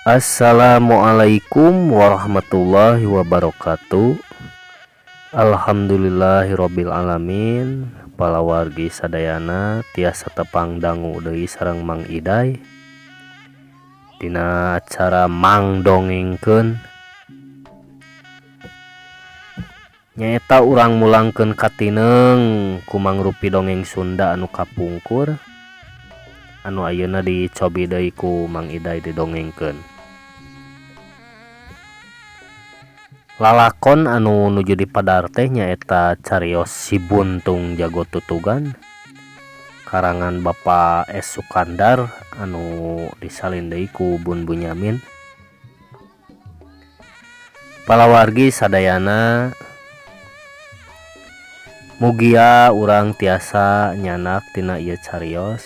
Assalamualaikum warahmatullahi wabarakatuh. Alhamdulillahirabbil alamin. Palawargi sadayana tiasa tepang dangu deui sareng Mang Iday dina acara Mang Dongengkeun. Nyaeta urang mulangkeun katineng ku mangrupi dongeng Sunda anu kapungkur anu ayeuna dicobi deui ku Mang Iday didongengkeun. Lalakon anu nuju dipadar teh nyaeta carios Si Buntung Jago Tutugan karangan Bapak S. Sukandar anu disalin deui ku Bun Bunyamin. Palawargi sadayana, mugia urang tiasa nyanak tina ieu carios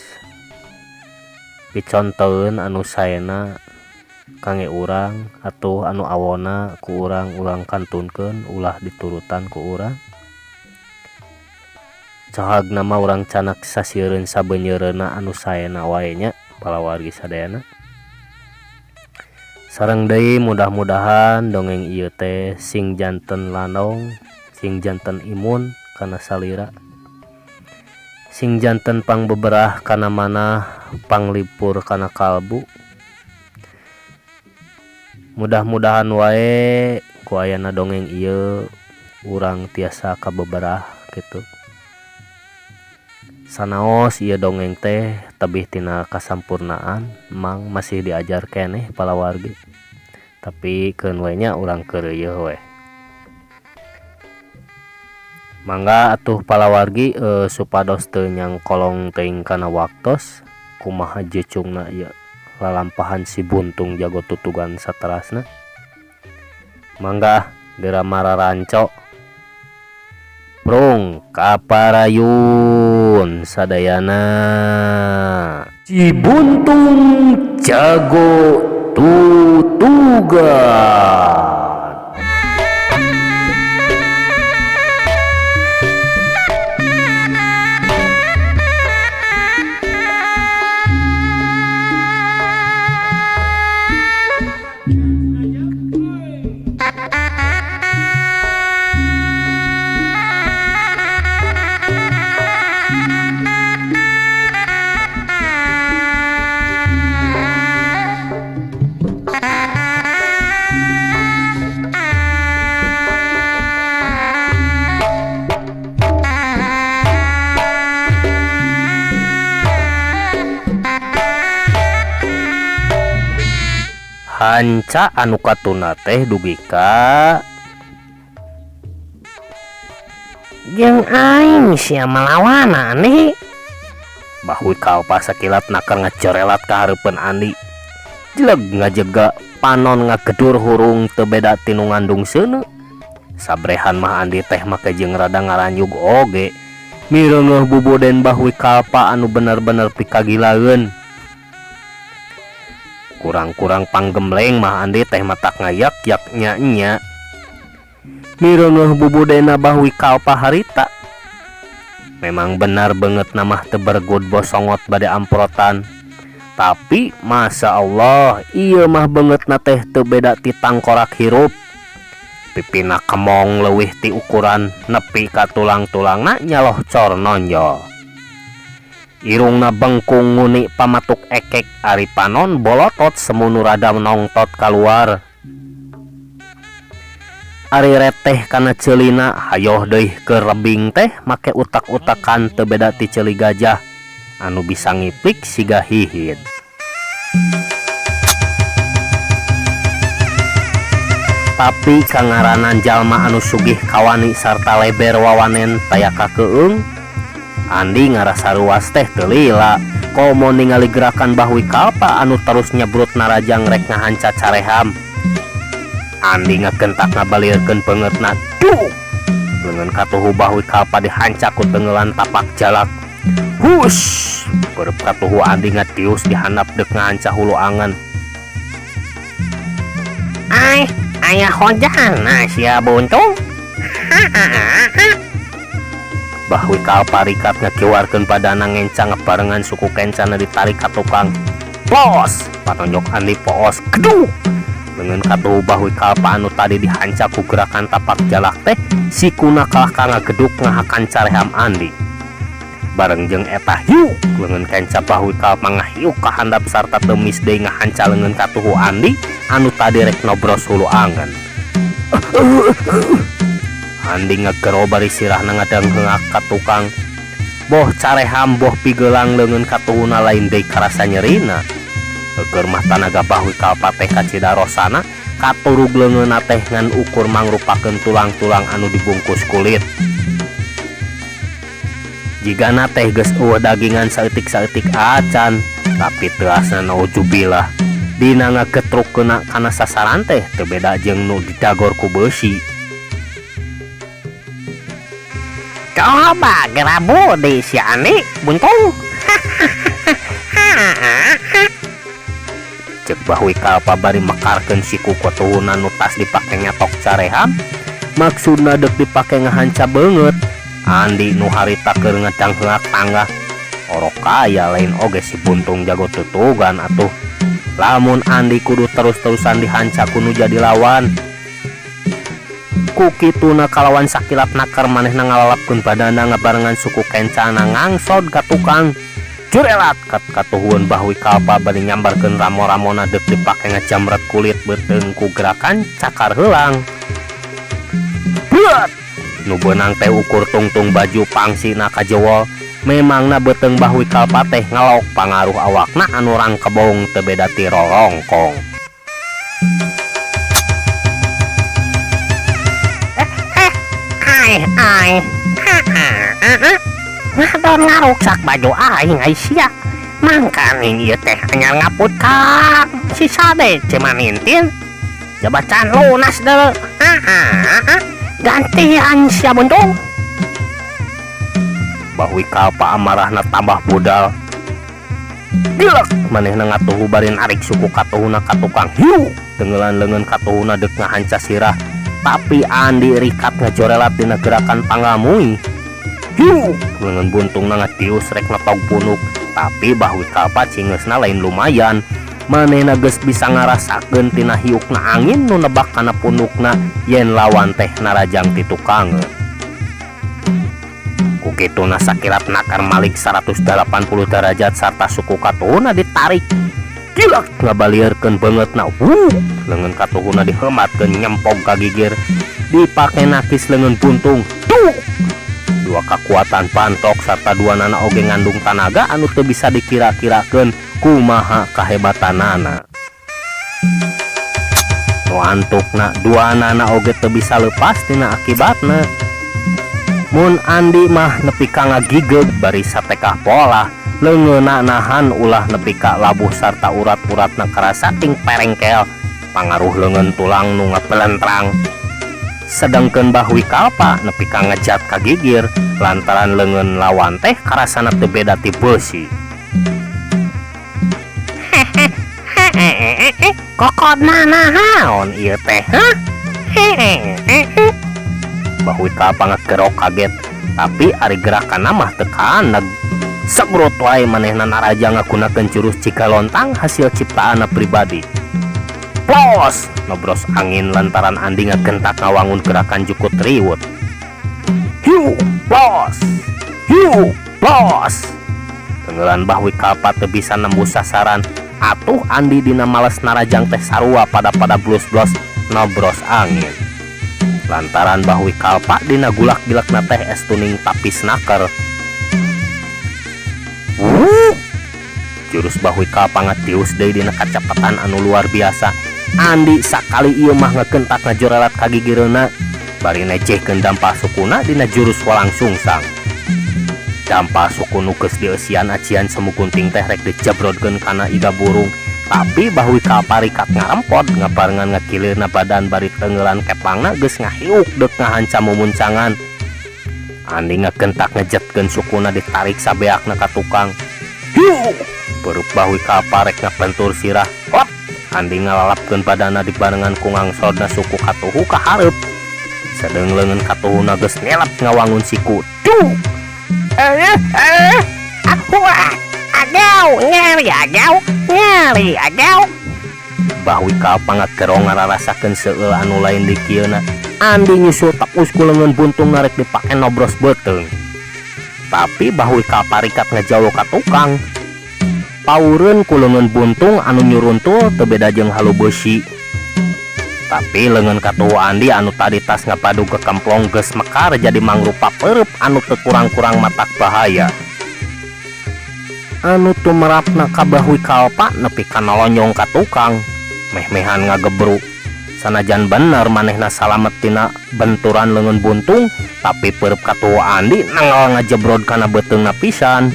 piconteun anu saena kangge urang atuh anu awona ku urang urang kantunkeun ulah diturutan ku urang. Cohag nama urang canak sasieureun sabenyeureuna anu saena wae nya, palawargi sadayana. Sareng deui mudah-mudahan dongeng ieu teh sing janten lanong, sing janten imun kana salira, sing janten pangbeberah kana manah, panglipur kana kalbu. Mudah-mudahan wae ku ayana dongeng ieu urang tiasa kabeberah gitu. Sanaos ieu dongeng teh tebih tina kasampurnaan, mang masih diajar keneh palawargi, tapi keun we nya urang keureuyeun we. Mangga atuh palawargi, supados teu nyangkolong teuing kana waktos. Kumaha jecungna ieu lalampahan Si Buntung Jago Tutugan saterasna? Mangga geura mararanco. Prung kaparayun sadayana. Si Buntung Jago Tutugan. Hanca anu katuna teh dugi ka Jeung aing sia malawana nih. Bahui kalpa sakilat nakar ngacorelat ka hareupeun Andi. Jeleg ngajega panon ngagedur hurung teu beda tinu ngandung seuneu. Sabrehan mah Andi teh make jeung rada ngaranyug oge. Mireungeuh bubuden Bahui Kalpa anu bener-bener pikagilaeun. Kurang-kurang panggemleng mah Andi teh matak ngayak-yak nya-nya. Mireungeuh bubudena Bahui Kalpa harita. Memang benar banget namah teu bergud bosongot bade amprotan. Tapi Masya Allah, ieu mah beungeutna teh teu beda ti tangkorak hirup. Pipina kemong leuwih ti ukuran nepi ka tulang-tulangna nyalohcor nonjol. Irungna bengkung nguni pamatuk ekek, ari panon bolotot semunu rada nongtot kaluar. Ari reteh kana ceulina hayoh deui keur rebing teh make utak-utakan teu beda ti ceuli gajah anu bisa ngiplik siga hihid. Tapi kangaranan jalma anu sugih kawani sarta leber wawanen taya kakeung, Andi ngarasa ruas teh teu lila. Komo ningali gerakan Bahui Kalpa anu terus nyebrut narajang rek ngahanca careham. Andi ngagentak ngabalirkeun beungeutna. Duh! Leungeun katuhu Bahui Kalpa dihanca ku tengelan tapak jalak. Hush! Beureub katuhu Andi ngatius dihandap deuk ngahanca hulu angen. Ai, aya hojana sia Buntung. Bahui Kalpa rikat ngakiwarkeun padana ngenca ngebarengan suku kencana ditarik ka tukang. Plos! Patonjok Andi poos geduk. Leungeun katuhu Bahwi Kalpa anu tadi dihanca ku gerakan tapak jalak teh sikuna kalah ka ngageduk ngahakan careham Andi. Bareng jeung eta hiuk leungeun kenca Bahwi Kalpa ngahiuk ka handap sarta teumis deui ngahanca leungeun katuhu Andi anu tadi rek nobros hulu angen. Andi ngagero bari sirahna ngadangheungak ka tukang. Boh careham boh pigelang leungeun katuhuna lain deui karasa nyerina. Eueur mah tanaga Bahwi Kalpa teh kacida rosana katurug leungeunna teh ngan ukur mangrupakeun tulang-tulang anu dibungkus kulit. Jigana teh geus eueuh dagingan saeutik-saeutik acan, tapi teuasna naujubillah. Dina ngagetruk keuna kana sasaran teh teu beda jeung nu didagor ku beusi. Coba gerabu di si Andi buntung. Cek Bahwi Kalpa bari mekarkeun siku katuhuna nu tas dipake nyatok careham, maksudna deuk dipake ngahanca beungeut. Andi nu harita keur ngedangheungak tangga. Orok kaya lain oge si buntung jago tutugan atuh. Lamun Andi kudu terus-terusan dihanca ku nu jadi lawan. Ku kituna kalawan sakilap nakar manehna ngalalapkeun badana ngabarengan suku kencana ngangsod ka tukang. Jurelat kat katuhueun Bahwi Kalpa bari nyambarkeun ramo-ramona deuk dipake ngajamret kulit beuteung ku gerakan cakar heulang. Beut! Nu beunang teh ukur tungtung baju pangsina kajewol. Memangna beuteung Bahwi Kalpa teh ngelok pangaruh awakna anu rangkebong teu beda ti rorongkong. Ai ai. Ngadon ngaruksak baju aing ai sia. Mangkaning ieu teh anyar ngaput ka si Sade Cimanintin. Jabatan lunas deuleu. Gantian sia buntung. Bahwi Kalpa amarahna tambah budal. Dilek manehna ngatuhu bari narik suku katuhuna ka tukang. Hiu tenggelan leungeun katuhuna deuk ngahanca sirah. Tapi Andi rikat ngajorelat dina gerakan pangamui. Hiu leungeun buntungna ngadius rek ngetog punuk. Tapi Bahwi Kalpa cingeusna lain lumayan. Manehna geus bisa ngarasakeun tina hiukna angin nu nebak kana punukna yen lawan teh narajang ti tukangeun. Ku kituna sakilap nakar malik 180 derajat sarta suku katuhuna ditarik. Gilak ngabalieurkeun beungeutna. Wuh, leungeun katuhuna dihematkeun nyempog ka gigir. Dipake nakis leungeun buntung. Duh! Dua kakuatan pantok sarta dua nana oge ngandung tanaga anu teu bisa dikira-kirakeun kumaha kahebatanana. Nu antukna dua nana oge teu bisa leupas tina akibatna. Mun Andi mah nepi ka ngagigeg bari satekah polah, leungeunna nahan ulah nepi ka labuh sarta urat-uratna karasa ting perengkel, pangaruh leungeun tulang nu ngabelentrang. Sedangkeun Bahwi Kalpa nepi ka ngejat ka gigir lantaran leungeun lawan teh karasana teu beda ti beusi. Kokodna naon ieu teh? Hah? Bahwi Kalpa ngegerok kaget, tapi ari gerakanna mah teu kaneg. Sebrot wae manehna naraja ngagunakeun jurus Cigalontang hasil ciptaanna pribadi. Plos! Nobros angin lantaran Andi ngagentak ngawangun gerakan jukut riwut. Hiu! Plos! Hiu! Plos! Tenggelan Bahwi Kalpa teu bisa nembus sasaran. Atuh Andi dina males narajang teh sarua pada-pada blus-blos nobros angin. Lantaran Bahwi Kalpa dina gulak-gilakna teh es tuning tapis naker. Wuh! Jurus Bahwi Kalpa ngatius deui dina kacepatan anu luar biasa. Andi sakali ieu mah ngegentak ngajorelat ka gigireuna bari nejehkeun dampal sukuna dina jurus walang sungsang. Dampal suku nu geus dieusian ajian semu gunting teh rek dijebrodkeun kana iga burung, tapi Bahwi Kalpa rikat ngarempod ngabarengan ngagilirna badan bari tenggelan kepangna geus ngahiuk deuk ngahanca mumuncangan. Andi ngegentak ngejetkeun sukuna ditarik sabeakna ka tukang. Hiu! Beureuk Bahwi Kalpa rek ngabentur sirah. Hop! Andi ngalalapkeun badana dibarengan ku ngangsodna suku katuhu ka hareup. Sadeung leungeun katuhuna geus ngelap ngawangun siku. Duh! Aku ada. Ajaw, nyeri ajaw, nyeri ajaw. Bahwi Kalpa ngagerong ngararasakeun seueul anu lain di kieuna. Andi nyusul tepus ku leungeun buntung narek dipake nobros beuteung. Tapi Bahwi Kalpa rikat ngajauh ka tukang. Paureun ku leungeun buntung anu nyuruntul teu beda jeung halu beusi. Tapi leungeun katuhu Andi anu tadi tas ngapadu kekemplong geus mekar jadi mangrupa peureub anu teu kurang-kurang matak bahaya. Anu tumerapna ka Bahwi Kalpa nepi ka nolonyong ka tukang. Meh-mehan ngagebru. Sanajan bener manehna salamet tina benturan leungeun buntung, tapi peureub katuhu Andi nanggal ngajebrod kana beuteungna pisan.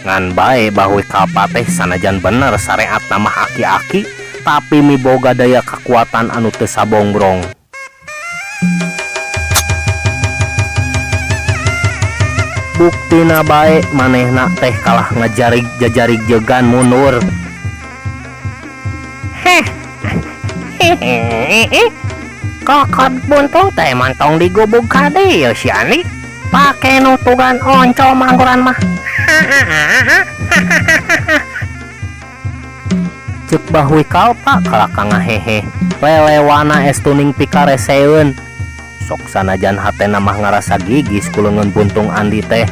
Ngan bae Bahwi Kalpa teh sanajan bener sareatna mah aki-aki, tapi miboga daya kakuatan anu teu sabongbrong. Buktina bae manehna teh kalah ngajarig jajarig jegan mundur. Heh. Kokot buntung teh mantong digubug ka dieu si Andi. Pake nutugan oncom angguran mah. Ceuk Bahwi Kalpa kalaka ngahehe. Lelewana estuning pikareseun. Sok sanajan hatena mah ngarasa gigis ku leungeun buntung Andi teh.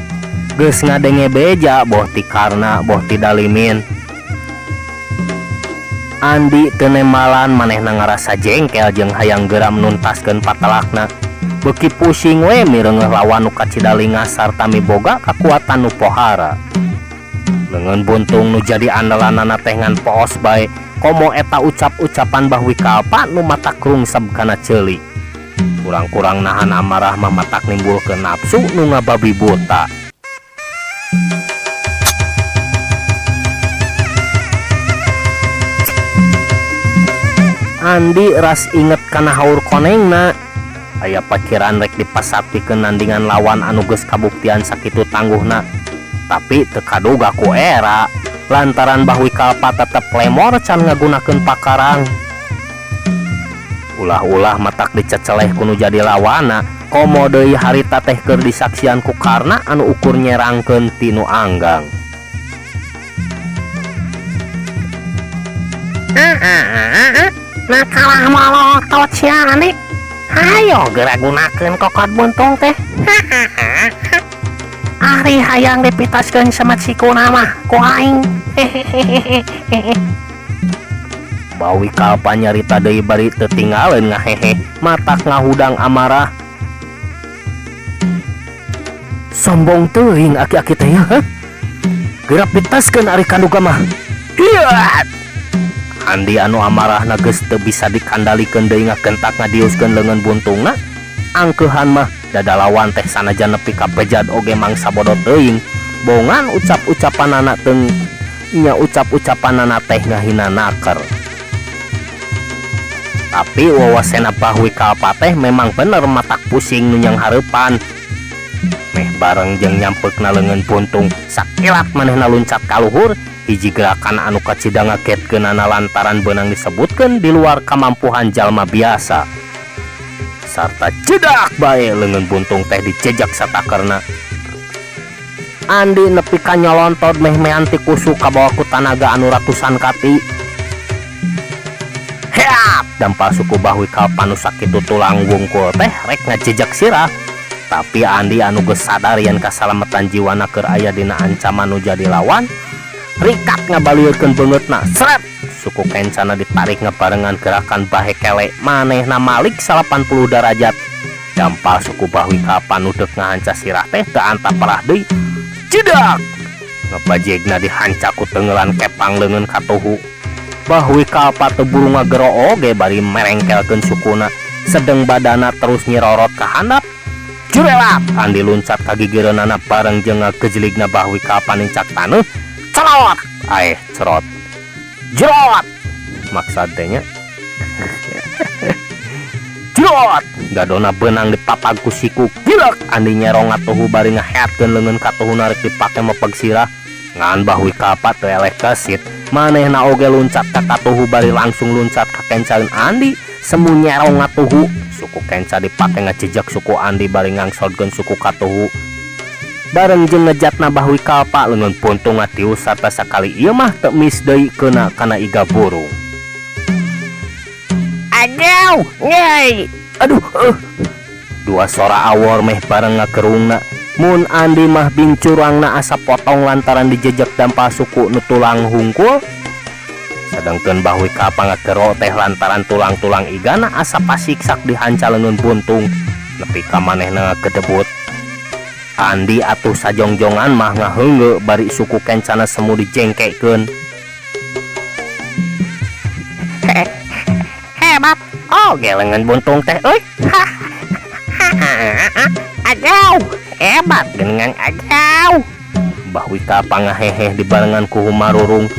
Geus ngadenge beja boh ti Karna boh ti Dalimin. Andi teu nembalan manehna ngarasa jengkel jeung hayang geura nuntaskeun patelakna. Beuki pusing we mireungeuh lawan nu kacida lingas sarta miboga kakuatan nu pohara. Leungeun buntung nu jadi andalanana teh ngan poos bae, komo eta ucap-ucapan Bahwi Kalpa nu matak rungsep kana ceuli. Kurang-kurang nahan amarah mah matak nimbulkeun nafsu nu ngababi buta. Andi ras inget kana haur konengna. Aya pakiran rek dipasatikeun nandingan lawan anu geus kabuktian sakitu tangguhna. Tapi teu kaduga ku era lantaran Bahwi Kalpa tetep lemor can ngagunakeun pakarang. Ulah-ulah matak diceceleh ku nu jadi lawana, komo deui harita teh keur disaksian ku Karna anu ukur nyerangkeun ti nu anggang. Nah kalah molotot si Andi. Hayo geura gunakeun kokot buntung teh. Ari hayang dipitaskeun semet sikuna mah ku aing. Bawi Kalpa nyarita deui bari teu tinggaleun ngahehe, matak ngahudang amarah. Sombong teuing aki-aki teh ya, heh? Geura pitaskeun ari kanduga mah. Hiat! Andi anu amarahna geus teu bisa dikandalikeun deui ngagentak ngadiuskeun leungeun buntungna. Angkeuhan mah dada lawan teh sanajan nepi ka bejad oge mangsa bodoh teuing. Bongan ucap-ucapanana teu nya ucap-ucapanana teh ngahina naker. Tapi wawasena Bahwi Kalpa teh memang bener matak pusing nu nyang hareupan. Meh bareng jeung nyampeukna leungeun buntung, sakilat manehna luncat ka luhur. Hiji gerakan anu kacida ngagetkeunana lantaran beunang disebutkeun di luar kamampuhan jalma biasa. Sarta jedak bae leungeun buntung teh dijejak satakerna. Andi nepi ka nyolontod meh-mehan ti kusu kabawa ku tanaga anu ratusan kati. Heap! Dampal suku Bahwi Kalpa nu sakitu tulang wungkul teh rek ngajejak sirah. Tapi Andi anu geus sadar yen kasalametan jiwana keur aya dina ancaman nu jadi lawan, rikat ngabalieurkeun beungeutna. Sret! Suku kencana ditarik ngebarengan gerakan bahe kele manehna malik 80 derajat. Dampal suku Bahwi Kalpa nu deuk ngahanca sirah teh teu antap parah deui. Jedak! Ngebajegna dihanca ku teungelan kepang leungeun katuhu. Bahwi Kalpa teu buru ngagero oge bari merengkelkeun sukuna, sedeng badana terus nyirorot ka handap. Jurelap! Andi luncat ka gigireunana bareng jeung ngagejligna Bahwi Kalpa nincak taneuh. Cerot! Aeh, cerot. Jerot! Maksad teh nya. Jerot! Gadona beunang dipapag ku siku. Gilek! Andi nyerong ngatuhu bari ngaheatkeun leungeun katuhu narek dipake mepeg sirah. Ngan Bahwi Kalpa teu eleh kesit. Manehna oge luncat ka katuhu bari langsung luncat ka kencaeun Andi. Semu nyerong ngatuhu. Suku kenca dipake ngajejak suku Andi bari ngangsodkeun suku katuhu. Bareng jeung ngejatna Bah Wikalpa leungeun puntung ngatius sarta sakali ieu mah teu mis deui keuna kana iga burung. Aduh, nyai. Aduh, Dua sora awor meh bareng ngagerungna. Mun Andi mah bincurangna asa potong lantaran dijejek dampal suku nu tulang hungkul. Sedangkeun Bah Wikalpa ngagero teh lantaran tulang-tulang igana asa pasiksak dihanca leungeun buntung nepi ka manehna ngagedebut. Andi atuh sajongjongan mah ngaheungeu bari suku kencana semu dijengkekeun. Hebat. Oge leungeun buntung teh euy. Aduh, hebat geuningan aduh. Bah Wikalpa ngaheheh dibarengan ku humarurung.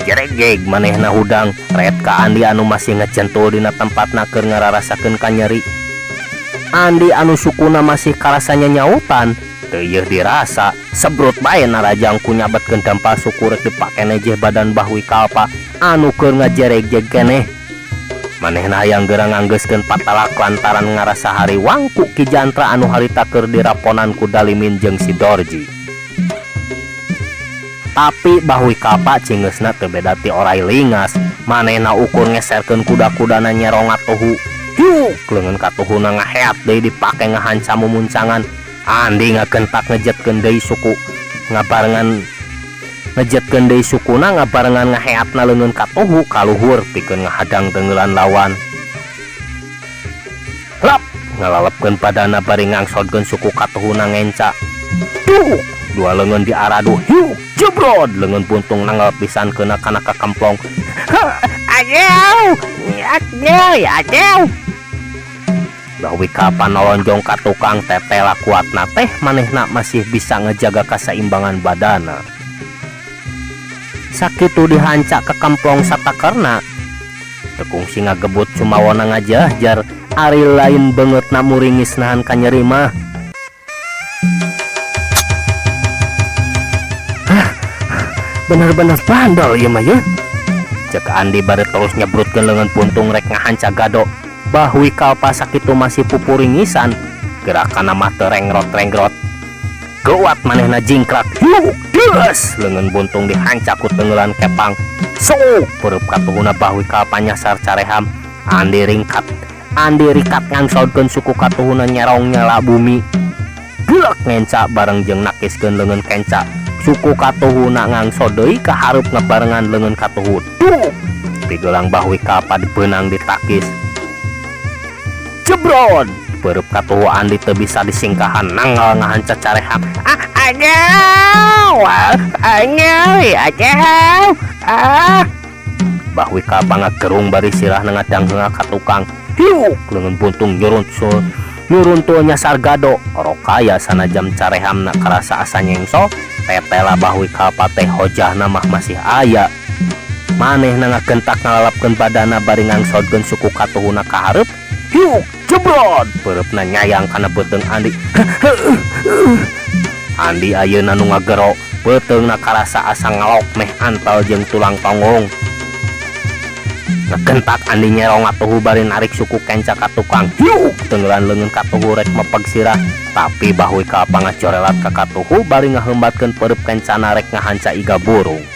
Jeregjeg manehna hudang ret ka Andi anu masih ngecentul dina tempatna keur ngararasakeun kanyeri. Andi anu sukuna masih karasa nyanyautan teu yeuh dirasa sebrut bae narajang ku nyabetkeun dampal suku rek dipake nejeh badan Bah Wikalpa anu keur ngajeregjeg keneh. Manehna hayang geura nganggeuskeun patalak lantaran ngarasa hariwang ku Ki Jantra anu harita keur diraponan ku Dalimin jeung si Dorji. Tapi Bah Wikalpa cingeusna teu beda ti orai lingas. Manehna ukur ngeserkeun kuda-kudana nyerong ngatuhu. Hiuk leungeun katuhuna ngaheat deui dipake ngahanca mumuncangan. Andi ngagentak ngejetkeun deui suku ngabarengan ngejetkeun deui sukuna ngabarengan ngaheatna leungeun katuhu kaluhur pikeun ngahadang tenggelan lawan. Lap ngalalepkeun badana bari ngangsodkeun suku katuhuna ngenca. Duh, dua leungeun diaradu hiuk jebrod leungeun buntung nanggal pisan keuna kana kakemplong. Aduh, aduh, aduh. Bah Wikalpa nolonjong ka tukang tetela kuatna teh manehna masih bisa ngejaga kasaimbangan badana. Sakitu dihancak kekemplong satakerna. Teu kungsi ngagebut sumawona ngajahjar ari lain beungeutna muringis nahan kanyeri mah. Hah, bener-bener bandel ieu mah yeuh. Cek Andi bari terus nyebrutkeun leungeun puntung rek ngahanca gado. Bah Wikalpa sakitu masih pupuringisan. Gerakanna mah teu rengrot-rengrot. Geuwat manehna jingkrak. Hiuk, deus leungeun buntung dihanca ku tenggelan kepang. Sok peureub katuhuna Bah Wikalpa nyasar careham. Andi ringkat. Andi rikat ngangsodkeun suku katuhuna nyerong nyala bumi. Geuleuh ngenca bareng jeung nakiskeun leungeun kenca. Suku katuhuna ngangsod deui ka hareup ngabarengan leungeun katuhu. Duh, pigelang Bah Wikalpa dibeunang ditakis. Jebrod, peureub katuhu Andi teu bisa disingkahan nanggal ngahanca careham. Ah, aduh, aduh, aduh, ah. Bah Wikalpa ngagerung bari sirahna ngadangheunga ka tukang. Hiuk, leungeun buntung nyuruntul nyasar gado. Orok kaya sanajam carehamna karasa asa nyengso, tetela Bah Wikalpa teh hojahna mah masih aya. Manehna ngagentak ngalalapkeun badana bari ngangsodkeun suku katuhuna ka hareup. Hiuk, jebrod, peureupna nyayang kana beuteung Andi. Andi ayeuna nu ngagero, beuteungna karasa asa ngalok meh antel jeung tulang tonggong. Ngagentak Andi nyerong ngatuhu bari narik suku kenca ka tukang. Hiuk, tenggelan leungeun katuhu rek mepeg sirah, tapi Bah Wikalpa ngacorelat ka katuhu bari ngaheumbatkeun peureub kencana rek ngahanca iga burung.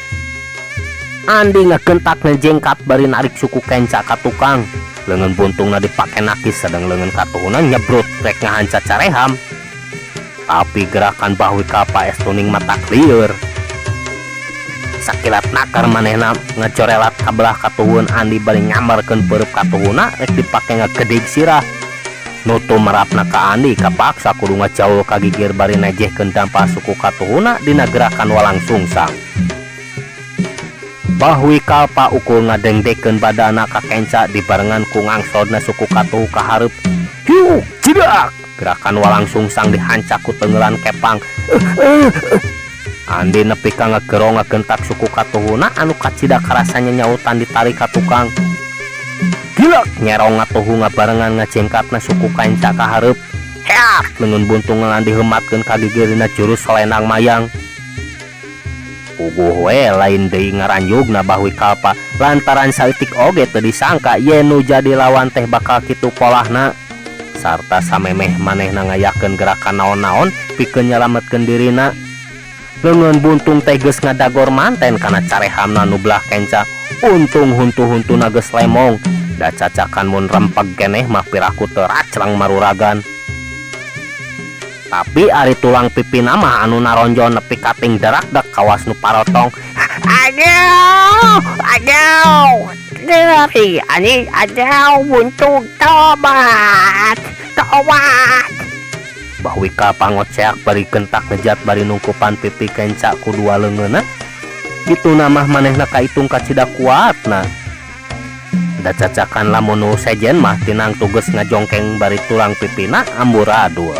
Andi ngagentak ngejengkat bari narik suku kenca ka tukang. Leungeun buntungna dipake nakis sedang leungeun katuhuna nyebrut rek ngahanca careham. Tapi gerakan Bah Wikalpa estuning mata lieur. Sakilat nakar manehna ngacorelat kabelah katuhun Andi bari nyambarkeun peureub katuhuna rek dipake ngagedig sirah. Nutu merapna ka Andi kapaksa kudu ngajaul ka gigir bari nejehkeun dampal suku katuhuna dina gerakan walang sungsang. Bah Wikalpa ukur ngadengdekeun badana ka kenca dibarengan ku ngangsodna suku katuhu ka hareup. Hiuk, jidak! Gerakan walang sungsang dihancak ku tenggelan kepang. Andi nepi ka ngagero ngagentak suku katuhuna anu kacida karasanya nyautan ditarik ka tukang. Gilek nyerong ngatuhu ngabarengan ngajengkatna suku kenca ka hareup. Heat, leungeun buntung ngelan diheumatkeun ka gigirna jurus selendang mayang. Puguh we lain deui ngaranjugna Bah Wikalpa lantaran saeutik oge teu disangka yen nu jadi lawan teh bakal kitu polahna. Sarta samemeh manehna ngayakeun gerakan naon-naon pikeun nyalametkeun dirina. Leungeun buntung teh geus ngadagor manten kana carehamna nu belah kenca. Untung huntu-huntuna geus lemong. Da cacakan mun rempeg keneh mah piraku teu racrang maruragan. Tapi ari tulang pipina mah anu naronjon nepi ka ting derakdek kawas nu parotong. Aduh, aduh, nyeri, anjing, aduh, buntung, tobat, tobat. Bahwika pangoceak bari gentak ngejat bari nungkupan pipi kenca ku dua leungeunna. Kituna mah manehna kaitung kacida kuatna. Da cacakan lamun nu sejen mah tinang tuges ngajongkeng bari tulang pipina amburadul.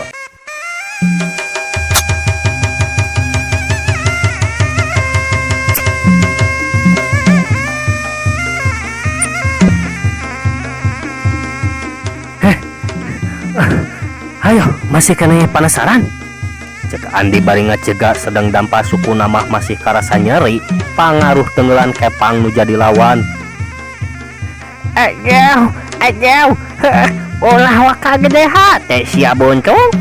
Ayo, masih kena penasaran? Cek Andi bari ngacega sedang dampa suku namah masih karasa nyeri, pangaruh tenggelan kepang nu jadi lawan. Aduh, aduh, ulah waka gede hate sia buntung.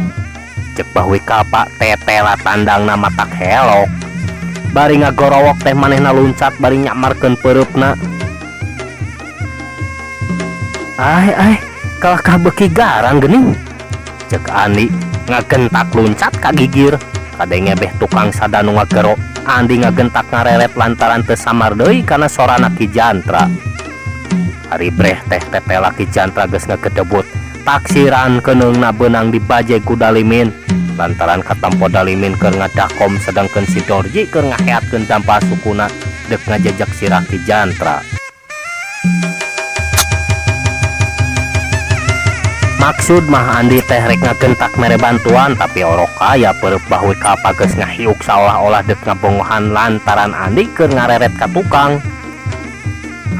Cek Bahwi Kalpa tetela tandang nama tak helok. Bari ngagorowok teh manehna luncat bari nyamarkeun pereupna. Ai ai, kalahkah beuki garang geuning. Cek Andi ngagentak luncat ka gigir. Kadenge beh tukang sada nu ngagero. Andi ngagentak ngareret lantaran teu samar deui kana sorana Ki Jantra. Ari breh teh tetela Ki Jantra geus ngagedebut. Taksiran keuneungna beunang dibajeg ku Dalimin. Lantaran katampo Dalimin keur ngadakom sedangkeun si Dorji keur ngaheatkeun dampa sukuna deuk ngajejek sirah Ki Jantra. Maksud mah Andi teh rek ngagentak mere bantuan tapi orok kaya perep Bahwi Kalpa geus ngahiuk saolah-olah deuk ngabongohan lantaran Andi keur ngareret ka tukang.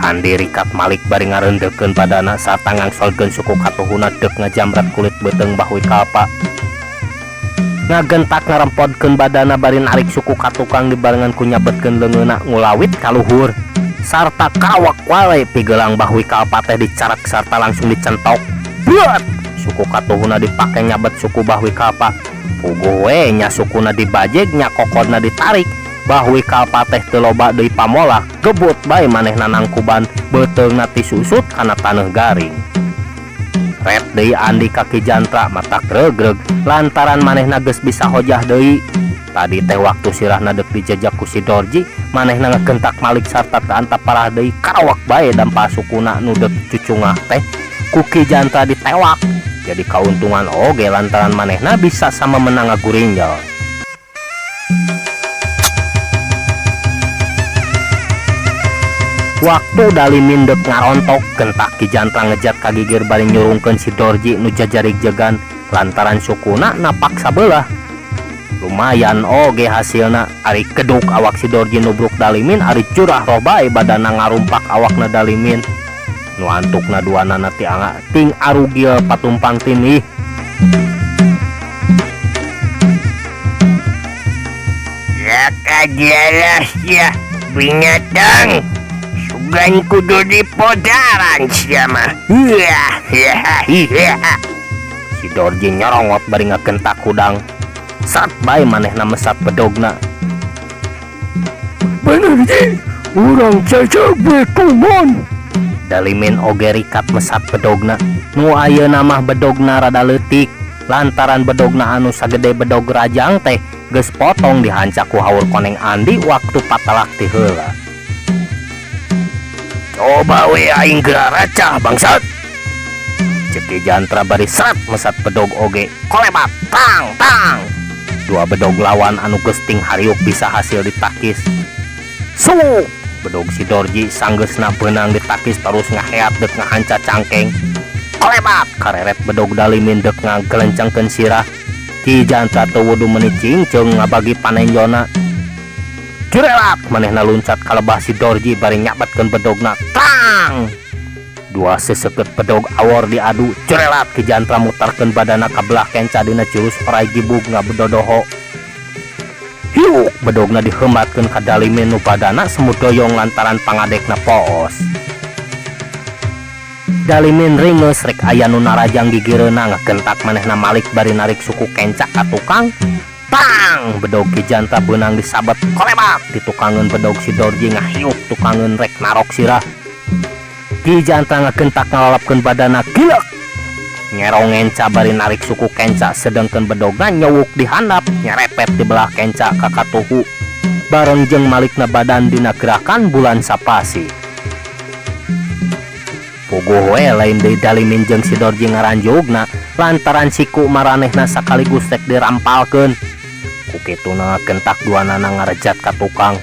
Andi rikat malik bari ngareundeukeun badana sarta ngangsolkeun suku katuhuna deuk ngajamret kulit beuteung Bahwi Kalpa. Ngagentak ngarempodkeun badana bari narik suku ka tukang dibarengan ku nyabetkeun leungeunna ngulawit ka luhur. Sarta kawak wale pigelang Bahwi Kalpa teh dicarak sarta langsung dicentok. Buat suku katuhuna dipake nyabet suku Bahwi Kalpa. Puguh we nya sukuna dibajeg nya kokodna ditarik. Bahwi Kalpa teh teu loba deui pamolah, gebut bae manehna nangkuban beuteungna tisusut kana taneuh garing. Ret deui Andi ka Ki Jantra matak regreg lantaran manehna geus bisa hojah deui. Tadi teh waktu sirahna deuk dijejak ku si Dorji, manehna ngagentak malik sarta teu antap parah deui karawak bae dampa sukuna nu deuk cucungah teh ku Ki Jantra ditewak. Jadi kauntungan oge lantaran manehna bisa sama menang ngagurinjal. Waktu Dalimin deuk ngarontok, gentak Ki Jantra ngejat ka gigir bari nyurungkeun si Dorji nu jajarig jegan lantaran sukuna napak sabelah. Lumayan oge hasilna, ari keduk awak si Dorji nubruk Dalimin, ari curah roh bae badana ngarumpak awakna Dalimin. Nu antukna duanana ti anga ting arugil patumpang tinih. Ya kajalah sia binatang. Sugan kudu dipodaran sia mah. Si Dorji nyorongot bari ngagentak hudang. Sat bae manehna mesat bedogna. Bener ji, urang cecek betuman. Dalimin oge rikat mesat bedogna. Nu ayeuna mah bedogna rada leutik lantaran bedogna anu sagede bedog rajang teh geus potong dihancak ku haur koneng Andi waktu patalak ti heula. Coba we aing geura racah bangsat. Cek Ki Jantra bari seret mesat bedog oge. Kolebat tang tang. Dua bedog lawan anu geus ting hariuk bisa hasil ditakis. Suk bedog si Dorji sanggeusna beunang ditakis terus ngaheat deuk ngahanca cangkeng. Kolebat kareret bedog Dalimin deuk ngagelencengkeun sirah. Ki Jantra teu wudu meuni cingceung ngabagi panenjona. Jurelat manehna luncat ka lebah si Dorji bari nyabetkeun bedogna. Tang! Dua seseukeut bedog awor diadu. Jurelat Ki Jantra mutarkeun badana ka belah kenca dina jurus orai gibug ngabedodoho. Hiuk bedogna diheumatkeun ka Dalimin nu badana semu doyong lantaran pangadekna poos. Dalimin ringeus rek aya nu narajang gigireuna ngagentak manehna malik bari narik suku kenca ka tukang. Tang bedog Ki Jantra beunang disabet kolebat ditukangeun bedog si Dorji ngahiuk tukangeun rek narok sirah. Ki Jantra ngagentak ngalalapkeun badana gilek. Nyerong ngenca bari narik suku kenca sedengkeun bedogna nyewuk di handap nyerepet di belah kenca ka katuhu. Bareng jeung malikna badan dina gerakan bulan sapasi. Puguh we lain deui Dalimin jeung si Dorji ngaranjugna lantaran siku maranehna sakaligus rek dirampalkeun. Ku kituna gentak duanana ngarejat ka tukang.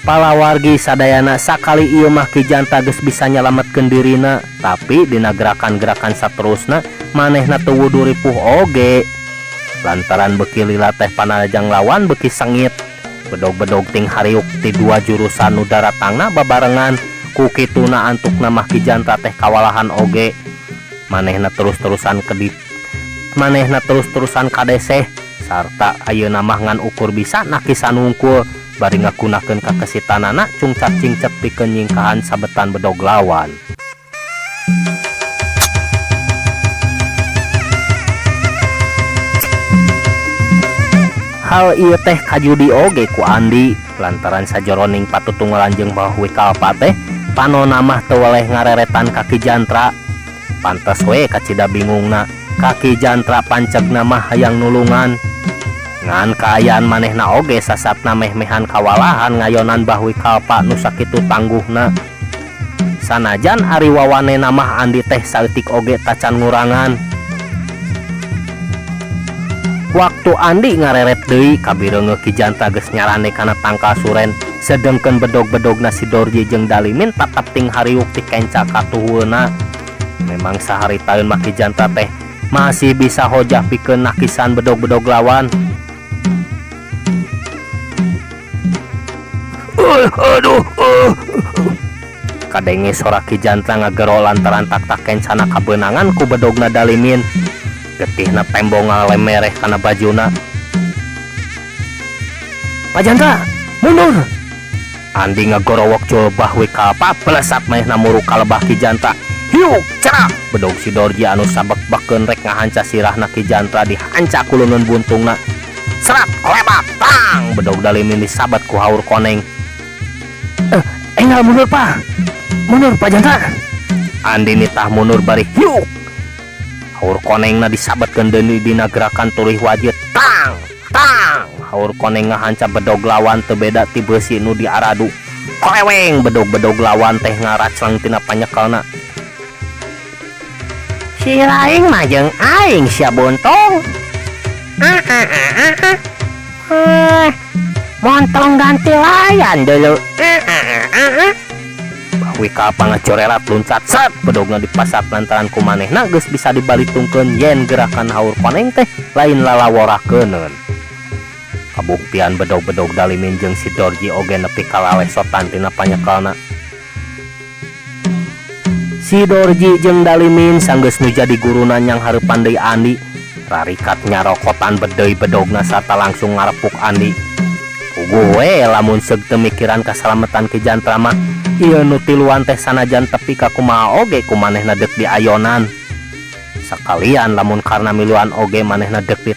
Palawargi sadayana sakali ieu mah Ki Janta geus bisa nyalametkeun dirina, tapi dina gerakan-gerakan saterusna manehna teu wudu ripuh oge. Lantaran beuki lila teh panajang lawan beuki sengit. Bedog-bedog ting hariuk ti dua jurusan nu daratangna babarengan. Ku kituna antukna mah Ki Jantra teh kawalahan oge. Manehna terus-terusan kedip. Manehna terus-terusan kadeseh sarta ayeuna mah ngan ukur bisa nakisan wungkul bari ngagunakeun kakesitanana cungcat cingcet pikeun nyingkahan sabetan bedog lawan. Hal ieu teh kajudi oge ku Andi lantaran sajoroning patutunggalan jeung Bahwi Kalpa teh panona mah teu weleh ngareretan ka Ki Jantra. Pantes we kacida bingungna ka Ki Jantra pancegna mah hayang nulungan. Ngan kaayaan manehna oge sasatna meh-mehan kawalahan ngayonan Bahwi Kalpa nu sakitu tangguhna. Sanajan ari wawanena mah Andi teh saeutik oge tacan ngurangan. Waktu Andi ngareret deui kabireungeuh Ki Jantra geus nyarande kana tangkal suren, sedengkeun bedog-bedogna si Dorji jeung Dalimin tatep ting hariuk ti kenca katuhueuna. Memang saharitaeun mah Ki Jantra teh masih bisa hojah pikeun nakisan bedog-bedog lawan. Aduh, Kadenge sora Ki Jantra ngagero lantaran tak-tak kencana kabeunangan ku bedogna Dalimin. Getihna tembong ngalemereh kana bajuna. Pak Jantra, mundur. Andi ngagorowok jol Bahwi Kalpa belesat manehna muru kalebah Ki Jantra. Hiuk cerak bedog si Dorji anu sabek-bekeun rek ngahanca sirahna Ki Jantra dihanca ku leungeun buntungna. Serat kolebat tang bedog Dalimin disabet ku haur koneng. Enggal mundur Pak. Mundur Pak Jantra. Andi nitah mundur bari hiuk. Haur konengna disabetkeun deui dina gerakan turih wajit. Tang tang haur koneng ngahanca bedog lawan teu beda ti beusi nu diaradu. Koleweng bedog-bedog lawan teh ngaraclang tina panyekelna. Si laing mah jeung aing sia buntung. Montong ganti layan dulu. Bahwi Kalpa ngacorelat luncat set bedogna dipasat lantaran ku manehna geus bisa dibalitungkeun yen gerakan haur koneng teh lain lalaworakeuneun. Kabuktian bedog-bedog Dalimin jeung si Dorji oge nepi ka lalesotan tina panyekelna. Si Dorji jeung Dalimin sanggeus nu jadi guruna nyang hareupan deui Andi. Rarikat nyarokotan bedeuy bedogna sarta langsung ngarepuk Andi. Puguh we lamun seug teu mikiran kasalametan Ki Jantra mah ieu nu tiluan teh sanajan tepi ka kumaha oge ku manehna deuk diayonan. Sakalian lamun karna miluan oge manehna deuk di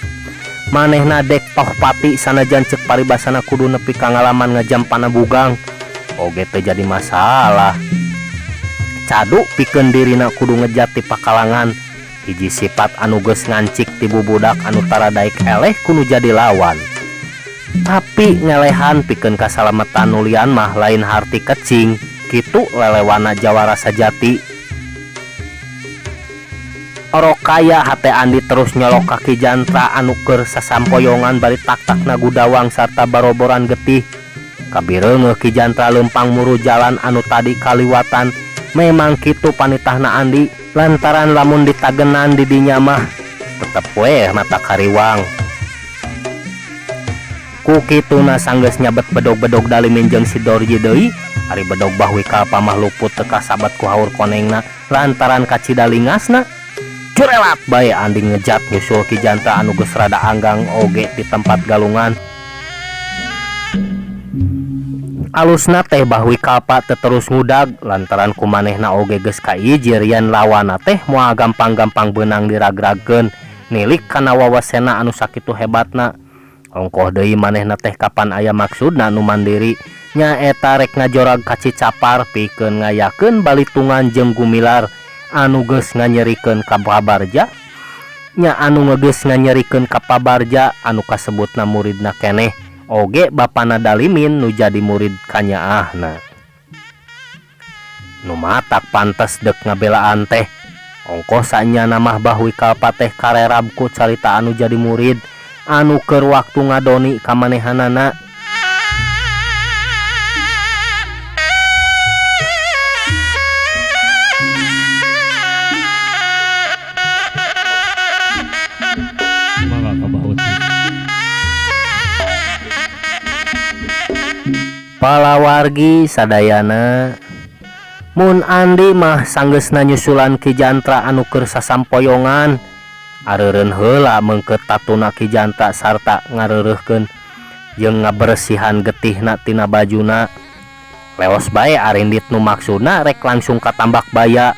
manehna dek toh pati sanajan ceuk paribasana kudu nepi ka ngalaman ngajampana bugang oge teu jadi masalah. Cadu pikeun dirina kudu ngejat ti pakalangan hiji sifat anu geus ngancik ti bubudak anu tara daek eleh kudu jadi lawan. Tapi ngelehan pikeun kasalametan nulian mah lain harti kecing kitu lelewana jawara sajati. Orok kaya hate Andi terus nyolok ka Ki Jantra anu keur sasampoyongan bari tak-takna gudawang sarta baroboran getih. Kabireungeuh Ki Jantra leumpang muru jalan anu tadi kaliwatan. Memang kitu panitahna Andi lantaran lamun ditagenan di dinya mah tetep weh mata kariwang. Ku kituna sanggeus nyabet bedog-bedog Dalimin jeung si Dorji deui, ari bedog Bahwi Kalpa mah luput teu kasabat ku haur konengna lantaran kacida lingasna. Curelat bae Andi ngejat nyusul Ki Jantra anu geus rada anggang oge di tempat galungan. Alusna teh Bahwi Kalpa teu terus ngudag lantaran ku manehna oge geus kaijir yen lawanna teh moal gampang-gampang beunang diragragkeun nilik kana wawasena anu sakitu hebatna. Ongkoh deui manehna teh kapan aya maksudna nu mandiri nyaeta rek ngajorag ka Cicapar pikeun ngayakeun balitungan jeung Gumilar anu geus nganyerikeun ka Pabarja nya anu geus nganyerikeun ka Pabarja anu kasebutna muridna keneh oge bapana Dalimin nu jadi murid kanyaahna. Nu matak pantes dek ngabelaan teh ongkoh sanyana mah Bahwi Kalpa teh karerab ku carita anu jadi murid anu keur waktu ngadoni ka manehanana. Palawargi sadayana mun Andi mah sanggeusna nyusulan Ki Jantra anu keur sasampoyongan areureun heula meungkeut tatuna Ki Jantra sarta ngareureuhkeun jeung ngaberesihan getihna tina bajuna. Leos bae arindit nu maksudna rek langsung ka tambak baya.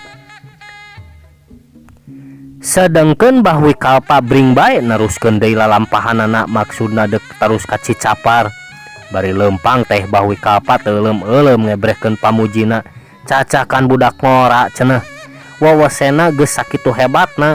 Sedengkeun Bahwi Kalpa bring bae neruskeun deui lalampahanana maksudna deuk terus ka Cicapar. Bari leumpang teh Bahwi Kalpa teu euleum-euleum ngebrehkeun pamujina cacakan budak ngora cenah. Wawasena geus sakitu hebatna.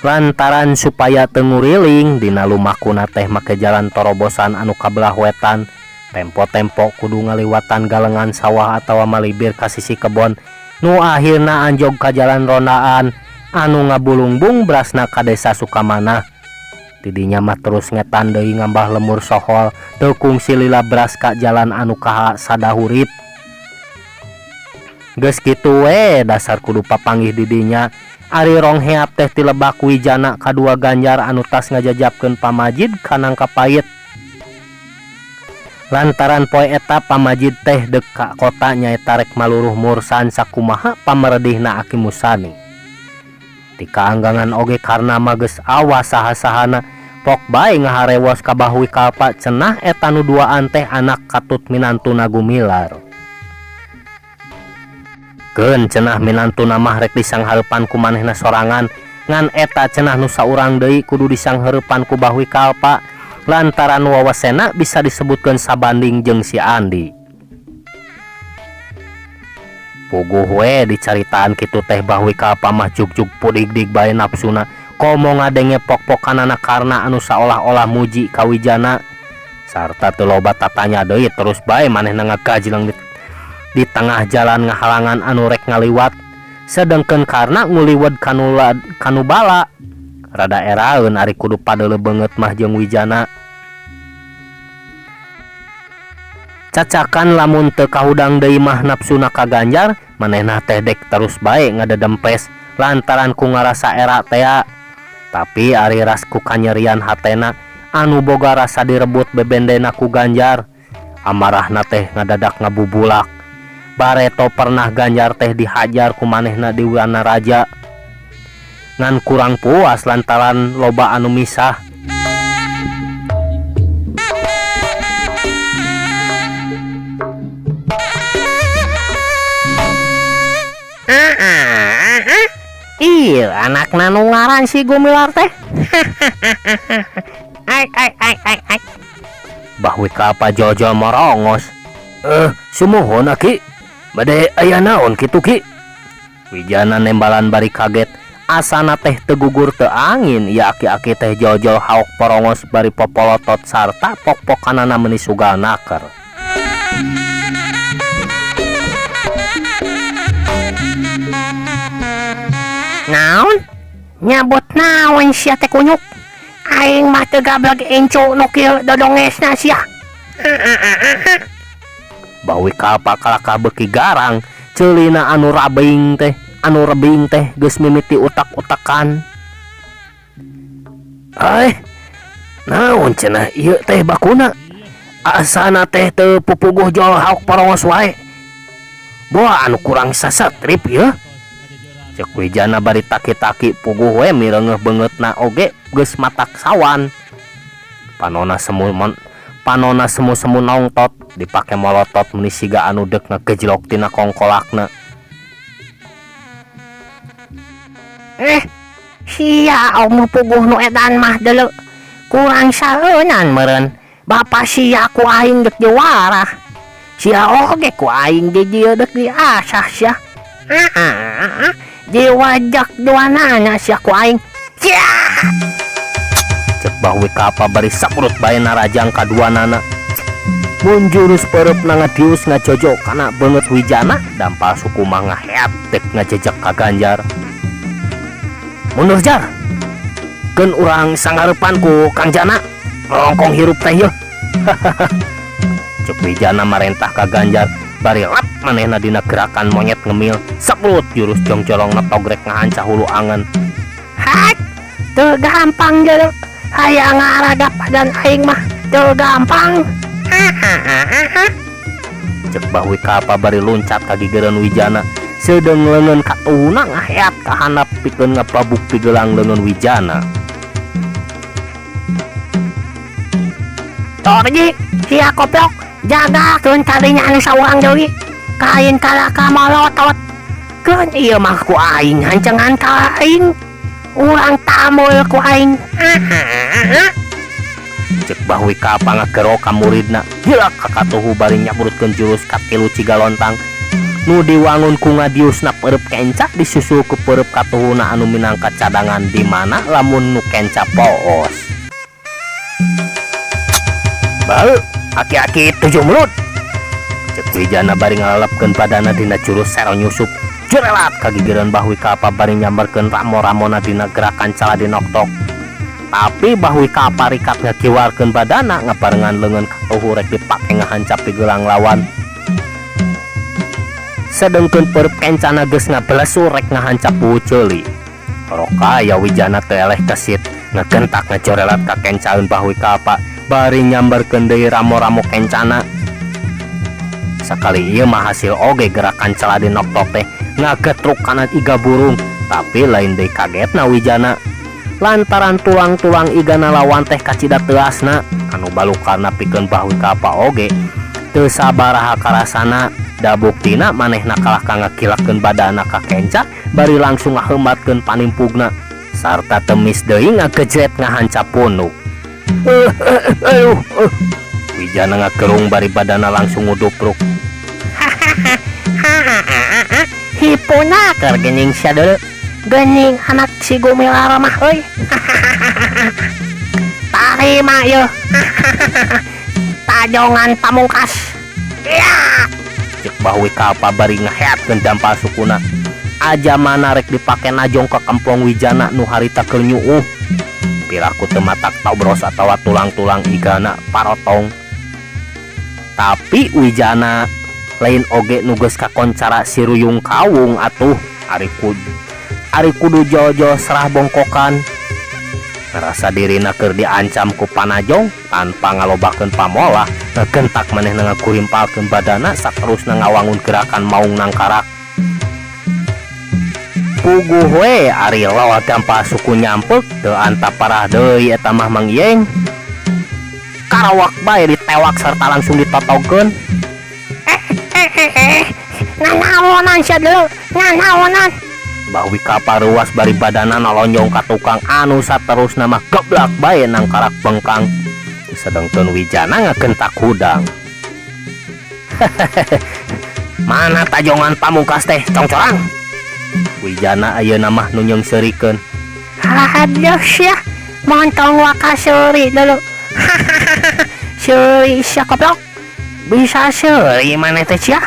Lantaran supaya teu nguriling dina lumakuna teh make jalan torobosan anu kabelah wetan, tempo-tempo kudu ngaliwatan galengan sawah atawa malibir ka sisi kebon nu akhirna anjog ka jalan rondaan anu ngabulungbung brasna ka desa Sukamanah. Tidinya mah terus ngetan deui ngambah lemur sohol teu kungsi lila bras ka jalan anu kaha sadahurip. Geus kitu we dasar kudu papanggih di dinya. Ari rong heap teh ti lebak Wijana kadua Ganjar anu tas ngajajapkeun pamajid ka nangka pait. Lantaran poe eta pamajid teh deuk ka kota nyaeta rek maluruh mursan sakumaha pameredihna Aki Musani. Ti kaanggangan oge karna mah geus awas saha-sahana pok bae ngaharewos ka Bahwi Kalpa cenah eta nu duaan teh anak katut minantuna Gumilar. Keun cenah minantuna mah rek disanghareupan ku manehna sorangan ngan eta cenah nu saurang deui kudu disanghareupan ku Bahwi Kalpa lantaran wawasena bisa disebutkeun sabanding jeung si Andi. Puguh we dicaritaan kitu teh Bahwi Kalpa mah jugjug pudigdig bae nafsuna komo ngadenge pok-pokanana karna anu saolah-olah muji ka Wijana sarta teu loba tatanya deui terus bae manehna ngagajleng di tengah jalan ngahalangan anu rek ngaliwat sedengkeun karna nguliwet kanu bala rada eraeun ari kudu padeuleu beungeut mah jeung Wijana. Cacakan lamun teu kahudang deui mah nafsuna ka Ganjar manehna teh dek terus bae ngadedempes lantaran ku ngarasa era tea. Tapi ari ras ku kanyerian hatena anu boga rasa direbut bebendena ku Ganjar amarahna teh ngadadak ngabubulak. Bareto pernah Ganjar teh dihajar ku manehna di Wanaraja ngan kurang puas lantaran loba anu misah. Iya, anakna nu ngaran si Gumilar teh. Ai ai ai ai ai. Bahwi Kalpa jol-jol morongos. Sumuhun aki. Bade aya naon kitu ki? Wijana nembalan bari kaget. Asana teh tegugur teu angin, ya aki-aki teh jol-jol haok porongos bari popolotot sarta pok-pokanana meuni sugal naker. Naon? Nyabut naon sia teh kunyuk? Aing mah teu gablek incu nu kieu dodongesna sia. Bahwi Kalpa kalakah beuki garang, ceulina anu rabing teh, anu rebing teh geus mimiti utak-utakan. Naon cenah ieu teh bakuna? Asana teh teu pupuguh jol hauk porongos wae. Boa anu kurang sasatrip ieu. Cek Wijana bari taki-taki puguh we mireungeuh beungeutna oge geus matak sawan. Panona semu mon panona semu-semu nongtot dipake molotot meuni siga anu deuk ngagejlok tina kongkolakna. Eh, sia omu puguh nu edan mah deuleu. Kurang saeunan meureun. Bapa sia ku aing deuk diwarah. Sia oge ku aing di dieu deuk diasah sia. Ah, diwajak duanana sia ku aing. Sia! Cek Bah Wikapa bari saprut bae narajang kaduanana. Mun jurus peureupna ngadius ngajojo kana beungeut Wijana, dampal suku mah ngaheat dek ngajejek ka Ganjar. Mundur jar. Keun urang sangareupan ku Kang Jana. Rongkong hirup teh yeuh. Cek Wijana marentah ka Ganjar bari lap manehna dina gerakan monyet ngemil. Saprut jurus jongjolong netogrek ngahancah hulu angen. Hat, teu gampang jero. Hayang ngaragap badan aing mah teu gampang. Cek Bah Wikapa bari luncat ka gigireun Wijana. Sedeung leungeun katuhuna ngaheat ka handap pikeun ngapabuk pigelang leungeun Wijana. Torji, sia koplok, jagakeun kadinya anu saurang deui. Kain kalaka molotot. Keun ieu mah ku aing hancengan ka aing. Urang tamul ku aing. Cek Bah Wikapa ngagero ka muridna. Gila ka katuhu bari nyabrutkeun jurus katilu Cigalontang. Nu diwangun ku ngadiusna peureub kenca disusul ku peureub katuhuna anu minangka cadangan di mana lamun nu kenca poos. Bau, aki-aki 7 mulut. Cek Wijana bari ngalalepkeun badana dina jurus sero nyusup. Jurelat kagigireun Bah Wikapa bari nyamberkeun ramo-ramona dina gerakan caladi noktok. Tapi Bah Wikapa rikat ngakiwarkeun badana ngabarengan leungeun katuhu rek dipake ngahancap pigelang lawan. Sedengkeun peureub kencana geus ngabelesur rek ngahancap buhu ceuli. Rokaya Wijana teu eleh kesit ngegentak ngajorelat ka kencaeun Bah Wikapa bari nyamberkeun deui ramo-ramo kencana. Sakali ieu mah hasil oge gerakan caladi noktok teh ngagetruk kana iga burung, tapi lain deui kagetna Wijana. Lantaran tulang-tulang igana lawan teh kacida teuasna, anu balukarna pikeun Bah Wikapa oge teu sabaraha karasana. Da buktina manehna kalah ka ngakilakeun badana ka kenca bari langsung ngaheumatkeun panimpugna sarta temis deui ngagejret ngahancap punuk. Wijana ngagerung bari badana langsung ngudupruk. Hipuna keur geuning sia deuleu. Geuning anak si Gumilar mah euy. Tarima yeuh. Tajongan pamungkas. Ya. Cek Bah Wikapa bari ngaheatkeun dampal sukuna. Aja mana rek dipake najong ka kemplong Wijana nu harita keur nyuuh. Piraku teu matak tobros atawa tulang-tulang igana parotong. Tapi Wijana lain oge nu geus kakoncara si Ruyung Kawung atuh ari kudu jol-jol serah bongkokan. Ngerasa dirina keur diancam ku panajong tanpa ngalobakeun pamolah, ngegentak manehna ngagurimpalkeun badana saterusna ngawangun gerakan maung nangkarak. Puguh we ari lawa dampal suku nyampek teu antap parah deui eta mah Mang Iyeng. Karawak bae ditewak serta langsung ditotogeun. Nanaonan sia deuleu, nanaonan. Bah Wikapa ruas bari badana nolonjong ka tukang anu saterusna mah geblak bae nangkarak bengkang. Sedengkeun Wijana ngagentak hudang. Mana tajongan pamungkas teh congcorang? Wijana ayeuna mah nu nyeungseurikeun. Aduh sia, montong waka seuri deuleu. Seuri sia goblok. Bisa seuri maneh teh sia.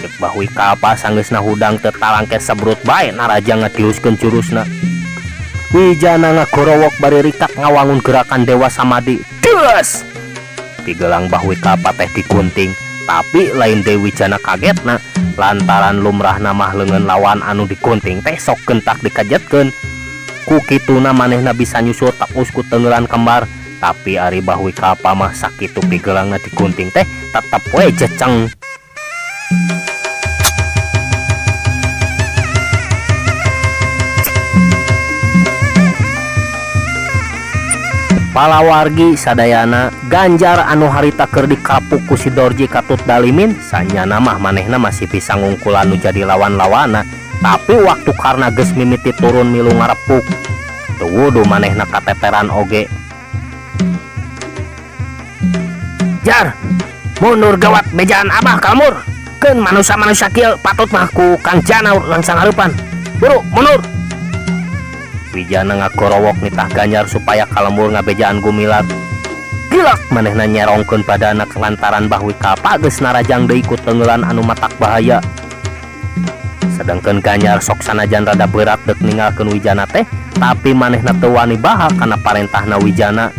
Cek Bah Wikapa sanggeusna hudang teu talangke sebrut bae naraja ngadiuskeun jurusna. Wijana ngagorowok bari rikat ngawangun gerakan Dewa Samadi. Des! Pigelang Bah Wikapa teh digunting, tapi lain deui Wijana kagetna lantaran lumrahna mah leungeun lawan anu digunting teh sok gentak dikajetkeun. Ku kituna manehna bisa nyusul tepus ku tenggelan kembar, tapi ari Bah Wikapa mah sakitu pigelangna digunting teh tetep we jeceng. Palawargi sadayana Ganjar anu harita keur dikapuk ku si Dorji katut Dalimin sanyana mah manehna masih bisa ngungkulan nu jadi lawan-lawana tapi waktu karena geus mimiti turun milu ngarepuk teu wudu manehna kateteran oge. Jar, mundur gawat bejaan abah kalmur. Keun manusia-manusia kieu patut mah ku Kang Jana langsung hareupan. Buru, mundur. Wijana ngakorowok nitah Ganjar supaya kalembur ngabejaan Gumilar. Gilak manehna nyerongkeun badana lantaran Bahwi Kalpa geus narajang deui ku teunggeulan anu matak bahaya. Sedangkan Ganjar sok sanajan rada berat deuk ninggalkeun Wijana teh, tapi manehna teu wani baha kana parentahna Wijana.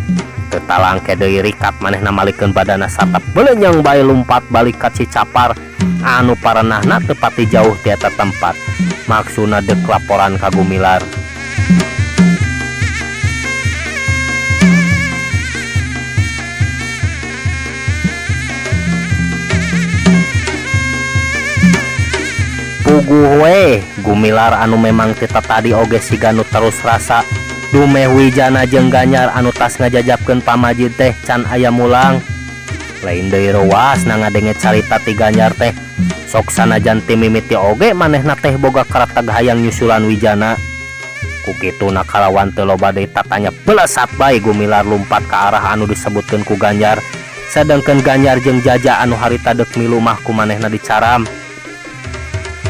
Teu talangke deui rikat manehna malikeun badana sarta belenyang bae lumpat balik ka Cicapar anu parenahna teu pati jauh ti eta tempat. Maksudna deuk laporan ka Gumilar. Puguh we Gumilar anu memang ti tadi oge siga nu terus rasa dumeh Wijana jeung Ganjar anu tas ngajajabkeun pamajid teh can aya mulang. Lain deui reuas na ngadenge carita ti Ganjar teh sok sanajan ti mimiti oge manehna teh boga karatag hayang nyusulan Wijana. Ku kituna kalawan teu loba deui tatanya belesat bae Gumilar lumpat ka arah anu disebutkeun ku Ganjar. Sedangkeun Ganjar jeung Jaja anu harita deuk milu mah ku manehna dicaram.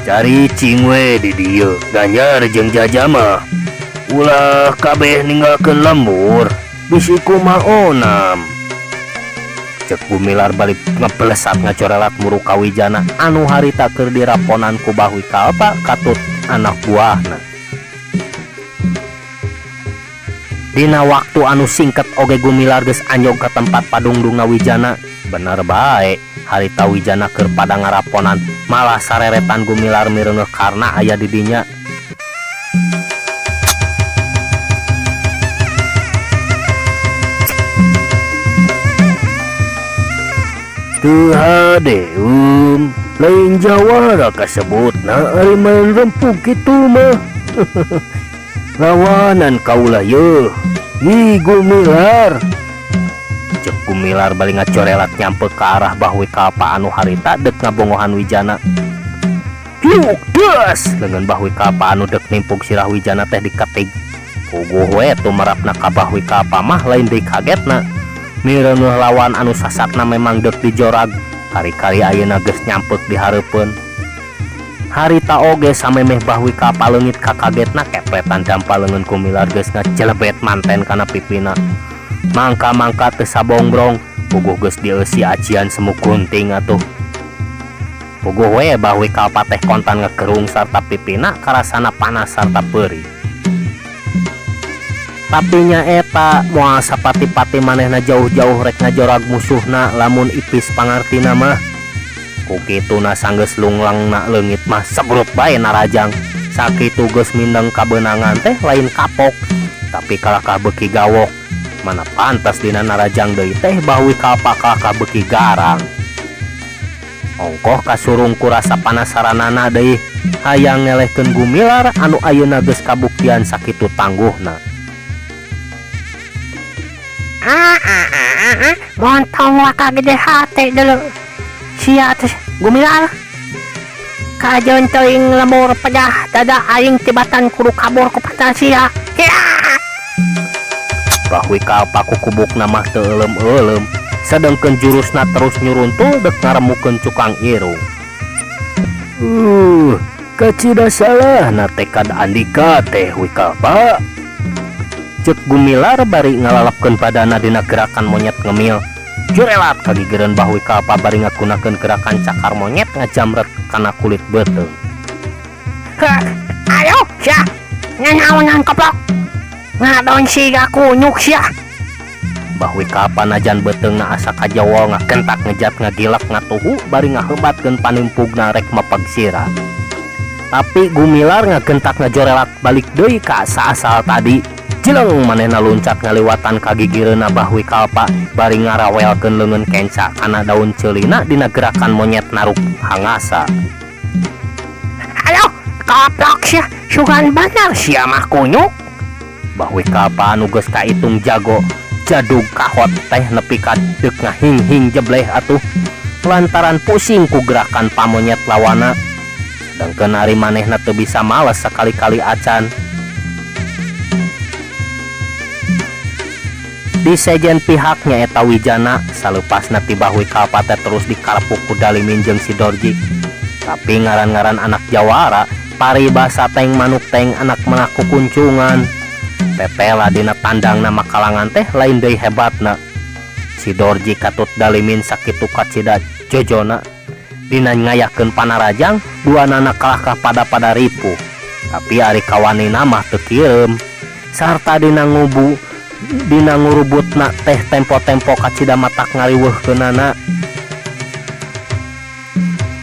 Cari cing we di dieu Ganjar jeung Jaja mah ulah kabeh ninggalkeun lembur bisi kumaha onam. Cek Gumilar balik ngebelesat ngacorelat muru ka Wijana anu harita keur diraponan ku Bahwi Kalpa katut anak buahna. Dina waktu anu singkat oge Gumilar geus anjog ka tempat padungdungna Wijana. Bener bae harita Wijana keur pada ngaraponan malah sareretan Gumilar mireuneuh karna aya di dinya. Teu hadeum lain jawara kasebutna ari main rempug kitu mah. Lawanan kaula yeuh Nyi Gumilar. Cek Gumilar bari ngacorelat nyampe ka arah Bahwi Kalpa anu harita deuk ngabongohan Wijana. Hiuk des leungeun Bahwi Kalpa anu deuk nimpug sirah Wijana teh diketig. Puguh we tumerapna ka Bahwi Kalpa mah lain deui kagetna. Mireuneuh lawan anu sasatna memang deuk dijorag, kari-kari ayeuna geus nyampek di hareupeun. Harita oge samemeh Bahwi Kalpa leungit kakagetna kepletan dampa leungeun Gumilar geus ngajelebet manten kana pipina. Mangka-mangka teu sabongbrong, puguh geus dieusi ajian semu gunting atuh. Puguh we Bahwi Kalpa teh kontan ngegerung sarta pipina karasana panas sarta peurih. Tapi nyaeta moal sapati-pati manehna jauh-jauh rek ngajorag musuhna lamun ipis pangartina mah. Ku kituna sanggeus lunglangna leungit mah sebrut bae narajang. Sakitu geus mindeng kabeunangan teh lain kapok, tapi kalakah beuki gawok. Mana pantas dina narajang deui teh Bahwi Kalpa kalakah beuki garang. Ongkoh kasurung ku rasa panasaranana deui hayang ngelehkeun Gumilar anu ayeuna geus kabuktian sakitu tangguhna. Montong waka gede hate dulu. Sia teh Gumilar. Kajeun teuing lembur pedah dada aing tibatan kudu kabur ku pantal sia. Bahwi Kalpa kukubukna mah teu euleum-euleum, sedengkeun jurusna terus nyuruntul deuk ngaremukeun cukang irung. Kacida salahna tekad andika teh Wikalpa. Cek Gumilar bari ngalalapkeun badana dina gerakan monyet ngemil. Jurelat kagigireun Bahwi Kalpa bari ngagunakeun gerakan cakar monyet ngajamret kana kulit beuteung. Ayo sia, nanaonan koplok. Ngadon siga kunyuk sia. Bahwi Kalpa najan beuteungna asa kajawol ngagentak ngejat ngagilak ngatuhu bari ngahebatkeun panimpugna rek mepeg sirah. Tapi Gumilar ngagentak ngajorelat balik deui ka asa-asal tadi. Jeleng manehna luncat ngaliwatan kagigireunna Bahwi Kalpa bari ngarawelkeun leungeun kenca kana daun ceulina dina gerakan monyet naruk hangasa. Ayo, koplok sia, sugan bener sia mah kunyuk. Bahwi Kalpa anu geus kaitung jago Jadug kahot teh nepi ka deuk ngahinghing jebleh atuh lantaran pusing ku gerakan pamonyet lawana. Sedangkeun ari manehna teu bisa males sakali-kali acan. Di sejen pihak nyaeta Wijana salepasna ti Bahwi Kalpa teh terus dikarepuk ku Dalimin jeung si Dorji. Tapi ngaran-ngaran anak jawara paribasa teng manuk teng anak menak kukuncungan. Tetela dina tandangna makalangan teh lain deui hebatna. Si Dorji katut Dalimin sakitu kacida jojona dina ngayakeun panarajang duanana kalahkah pada-pada ripuh. Tapi ari kawanina mah teu kireum sarta dina ngubu dina ngurubutna teh tempo-tempo kacida matak ngariweuhkeunana.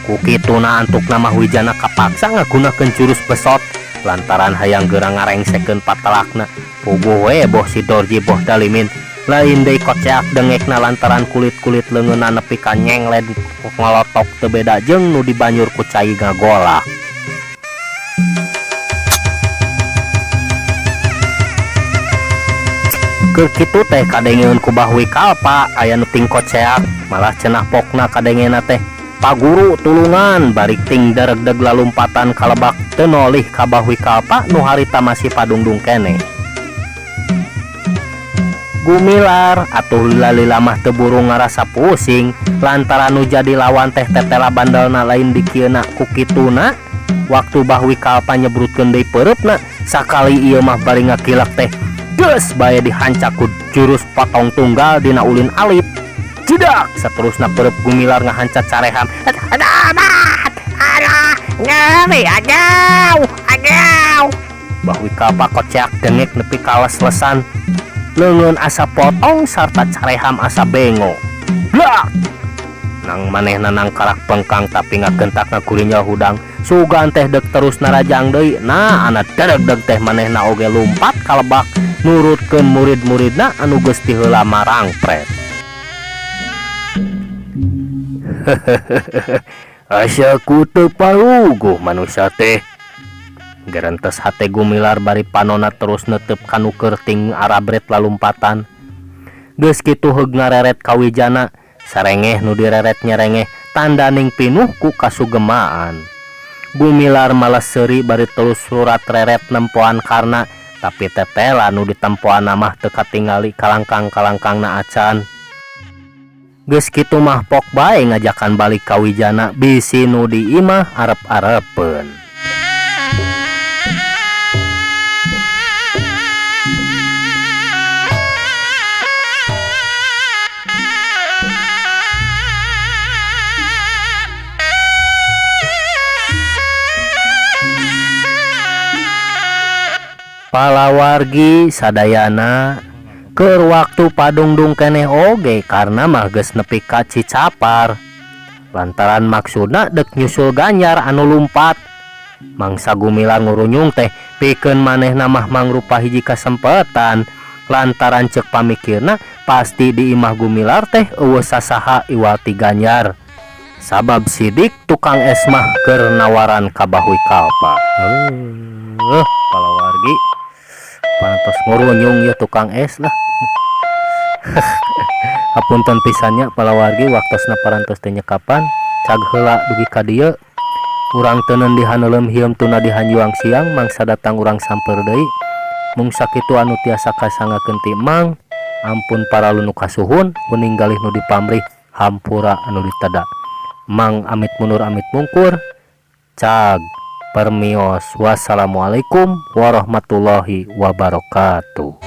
Ku kituna antukna mah Wijana kapaksa ngagunakeun jurus besot lantaran hayang geura ngarengsekeun patelakna. Puguh we boh si Dorji boh Dalimin lain deui koceak dengekna lantaran kulit-kulit leungeunna nepi ka nyengled ngolotok teu beda jeung nu dibanyur ku cai ngagolak. Keur kitu teh kadengeun ku Bahwi Kalpa aya nu ting koceak malah cenah pokna kadengena teh paguru tulungan bari ting daregdeg lalumpatan kalebak teu nolih ka Bahwi Kalpa nu harita masih padungdung keneh. Gumilar atuh lila-lila mah teu buru ngarasa pusing lantaran nu jadi lawan teh tetela bandelna lain dikieuna ku kituna. Waktu Bahwi Kalpa nyebrutkeun deui peureupna sakali ieu mah bari ngakilak teh geus bae dihancak ku jurus potong tunggal dina ulin alip. Jedak saterusna peureub Gumilar ngahancat careham. Aduh, ngeri, aduh, aduh. Bahwi Kalpa koceak dengek nepi kales-lesan. Leungeun asa potong sarta careham asa bengo. Blak! Nang manehna nangkarak pengkang tapi ngagentak ngagurinya hudang. Sugan teh dek terus narajang deui. Nah, ana dedeg-deg teh manehna oge lumpat kalebak nurutkeun murid-muridna anu geus ti heula marangpret. Asa ku teu paruguh manusia teh. Gerentes hate Gumilar bari panona terus netep kanu keur ting arabret lalumpatan. Geus kitu heug ngareret ka Wijana, sarengeh nu direret nyerengeh tandaning pinuh ku kasugemaan. Gumilar malas seuri bari terus surat reret nempoan karna, tapi tetela nu ditempoan mah teu katingali kalangkang-kalangkangna acan. Geus kitu mah pok bae ngajakan balik ka Wijana bisi nu di imah arep-arepeun. Palawargi sadayana keur waktu padungdung keneh oge karena mah geus nepi ka Cicapar. Lantaran maksudna dek nyusul Ganjar anu lumpat. Mangsa Gumilar ngurunyung teh pikeun manehna mah mangrupa hiji kasempetan. Lantaran ceuk pamikirna pasti di imah Gumilar teh eueuh sasaha iwal ti Ganjar. Sabab sidik tukang es mah keur nawaran ka Bahwi Kalpa. Palawargi pantos ngurunyung ya tukang es lah. Hapunten pisannya palawargi waktosna parantos teu nyekapan cag heula dugi ka dieu. Urang teuneun di haneuleum hieum tuna di hanjuang siang mangsa datang urang samper deui. Mung sakitu anu tiasa kasangakeun ti Mang. Ampun para nu kasuhun uning galih nu dipamrih hampura anu ditada. Mang amit mundur amit mungkur. Cag permios. Wassalamualaikum warahmatullahi wabarakatuh.